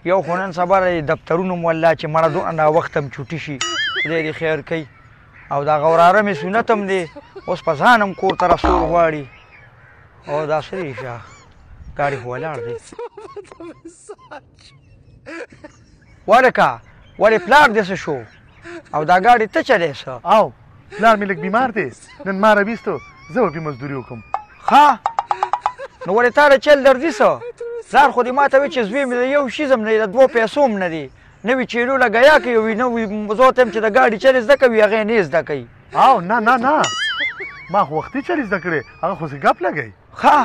یو خو نن سبا د دفترونو هم والله چې مړه دونه ناوخته هم چوټي شي، خدای دې خیر کوي. او دا غوراره مې سنت هم دی، اوس په ځان هم کور ته رسول غواړي. او دا څه دی شه، ګاډي خو ولاړ دی. ولکه ولې پلار دې څه شو؟ او دا ګاډي ته چلی څه؟ او پلار مې لږ بیمار دی، نن ما راویستو، زه به پرې مزدوري وکړم. ښه نو ولې تا له چل درځي څه؟ پلار خو دې ما ته وایي چې زوی مې د یو شیز هم نه دی، د دوو پیسو هم نه دی، نه وي چیلو لګیا کوي وي، نه وي زه ورته وایم چې د ګاډي چلې زده کوي، هغه یې نه زده کوي. او نه نه نه، ما خو وختي چلې زده کړې، هغه خو څه ګپ لګوي. ښه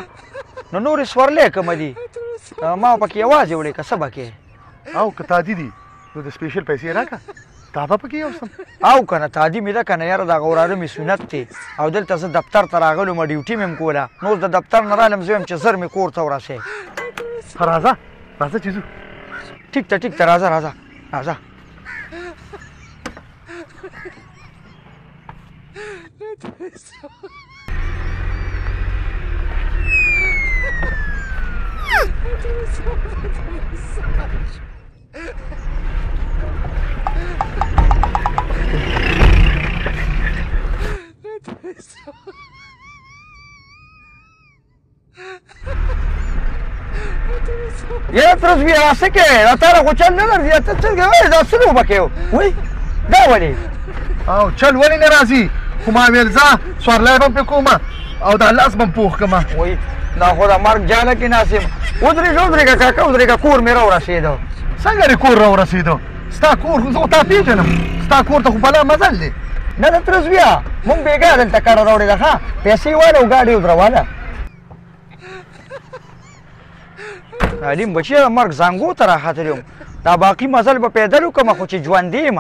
نو نورې سورلۍ کومه دي؟ ما پکې یوازې وړې که څه به کې؟ او که تادي دي نو د سپیشل پیسې راکړه، تا به پکې یوسم. او که نه تادي مې ده که نه، یاره دا غوراره مې سنت دی، او دلته زه دفتر ته راغلی وم، ډیوټي مې هم کوله، نو اوس د دفتر نه رالم، زه وایم چې زر مې کور ته ورسوې. ښه راځه راځه چې ځو. ټیک ته ټیک ته، راځه راځه راځه. یاره تره زویه دا څه کوې؟ دا تا له خو چل نه درځي، ته څه کوې؟ دا څه لوبه کوې؟ وایي دا ولې؟ او چل ولې نه راځي؟ خو ما ویل ځه سوارلی به هم پرې کومه او دا لاس به هم پوخ کړمه. وایي دا خو د مرګ جاله کې ناست یم. ودرېږه ودرېږه کاکا ودرېږه، کور مې راورسېده. څنګه دې کور راورسېده؟ ستا کور خو زه خو تا پېژنم، ستا کور ته خو بلا مزل دی. نه د تره زویه، مونږ بېګا دلته کډه راوړې ده. ښه پیسې واله او ګاډي ودرواله. تعلیم بچیه د مرګ زانګو ته راختلی وم، دا باقي مزل به پیدل وکړم، خو چې ژوندی یم.